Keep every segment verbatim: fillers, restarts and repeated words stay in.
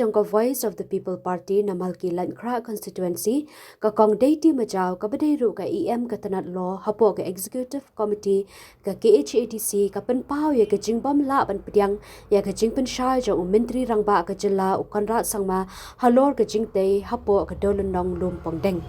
jong ka Voice of the People Party na Malki Laitkhra Constituency, ka Kong Deiti Majaw, kaba dei ruh ka E M ka tnad Law hapoh ka Executive Committee ka K H A D C, ka pynpaw ïa ka jingbym lah ban pdiang ïa ka jingpynshai jong u Myntri Rangbah ka jylla u Conrad Sangma halor ka jingtei hapoh ka dewlynnong Lumpongdeng.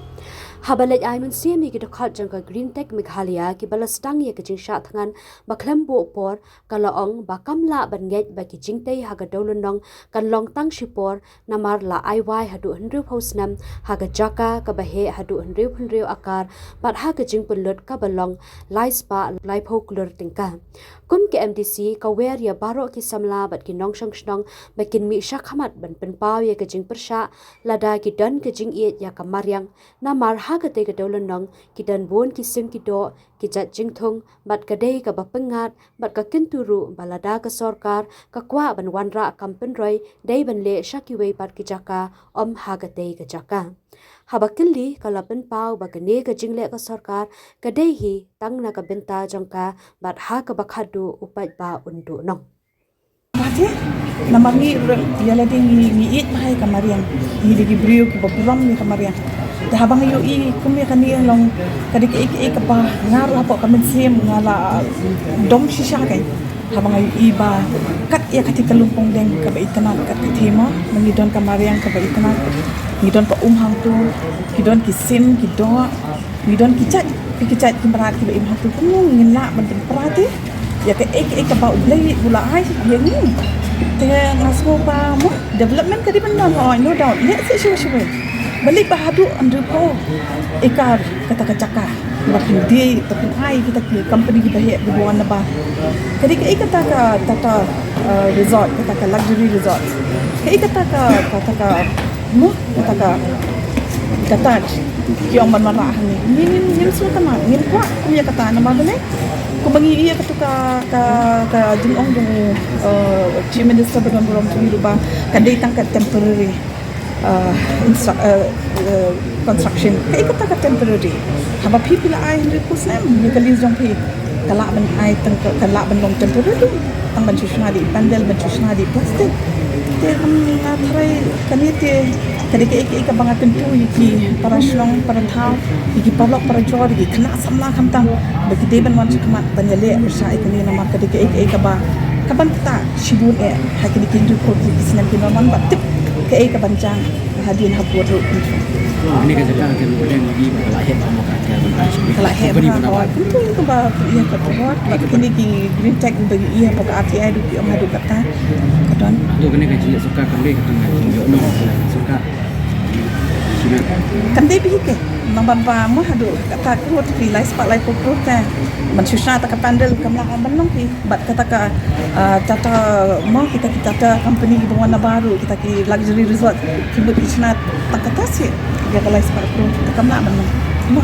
Haba leit ai mynsiem ïa ki dkhot jong ka Green Tech Meghalaya kiba la sdang ïa ka jingshah thngan ba khlem buh por, ka la ong ba kam lah ban ngeit ba ki jingtei ha ka dewlynnong kan long tang shipor, namar la ai wai haduh hynriewphew snem ha ka jaka kaba heh haduh hynriewphew hynriew akar bad ha ka jingpynlut kaba long lai spah laiphew klur tyngka. Kum ka M D C ka wer ïa baroh ki samla bad ki nongshong shnong ba kin mih shakhmat ban pynpaw ïa ka jingpyrshah lada ki don ka jingïeit ïa ka mariang, namar ha katei ka dewlynnong ki don bun ki sim ki doh, ki jait jingthung, bad ka dei kaba pyngngad bad ka kyntu ruh ba lada ka sorkar ka kwah ban wanrah kam pynroi, dei ban leh sha kiwei pat ki jaka, ym ha katei ka jaka. Haba kylli, ka la pynpaw ba kane ka jingleh ka sorkar ka dei hi tang na ka bynta jong ka bad ha kaba khatduh u paidbah un duhnong. Bate, namar ngi ruh ïa lade ngi, ngi ïeit bha ïa ka mariang. Ngi dei ki briew kiba burom ïa ka mariang. Te haba nga ïohi kum ïa kane long ka dei kaei kaei kaba nga ruh hapoh ka mynsiem nga la dom shisha kein. Haba nga ïohi ba kat ïa katei ka Lumpongdeng kaba itynnad kat katei mo, ngi don ka mariang kaba itynnad, ngi don ka um hangto, ki don ki sim, ki doh, ngi don ki jait, ki jait ki mrad kiba im hangto, kumno ngin lah ban pynpra te ïa kaei kaei kaba U Blei u la ai ïa ngi. Te nga sngew ba mo development ka dei ban don, oh, no doubt, leh seh shuwa shuwa. Balei ba haduh hynriewphew ekar kata ka jaka ba phin die, ba phin ai kita ki company kiba heh kiba wan na bar. Ka dei kaei kata ka, kata, eh, resort, kata ka luxury resort. Kaei kata ka, kata ka, mo, kata ka, kata ki ong ban wanrah hangne. Ngim, ngim, ngim sngewtynnat, ngim kwah kum ïa kata namar balei? Kumba ngi ïohi ïa katu ka, ka, ka jingong jong u, eh, Chief Minister ba don burom jong ngi ruh ba ka dei tang ka temporary, eh, instru-, eh, eh, construction. Kaei kata ka temporary? Haba phi, phi la ai hynriewphew snem ïa ka lease jong phi, ka lah ban ai tang ka, ka lah ban long temporary, tang ban shu shna da i pandal, ban shu shna da i plastik. Te kam, nga tharai kane te ka dei kaei kaei kaba nga kyntu ïa ki para shnong, para thaw, ïa ki paralok parajor, ïa ki khynnah samla khamtam ba ki dei ban wan shakhmat ban ïaleh pyrshah ïa kane namar ka dei kaei kaei kaba, kaban ktah shibun eh ha kine ki hynriewphew ki snem ki ban wan, bad tip kaei kaban jia hadien hapdeng ruh. Kane ka jaka ka ruh ka dang ïa ba ka la heh ba ka, ka la heh ba ka, kumtu kumba ïa ka, bad kine ki Green Tech ba ïa ba ka R T I ruh ki ong haduh katta ka don. To kane ka jingïaid sorkar kam dei ka tang ka jingïoh nong sorkar. Kan dei bha hi ke, namar ba mo haduh katta klur, phi lai spah laiphew klur te ban shu shna ta ka pandal kam lah ban long phi. Bad kata ka, ah, Tata, mo, kita ki Tata company kiba wan na bar ruh, kita ki luxury resort, ki mut ki shna tang katta seh ïa ka lai spah klur, te kam lah ban long. Mo.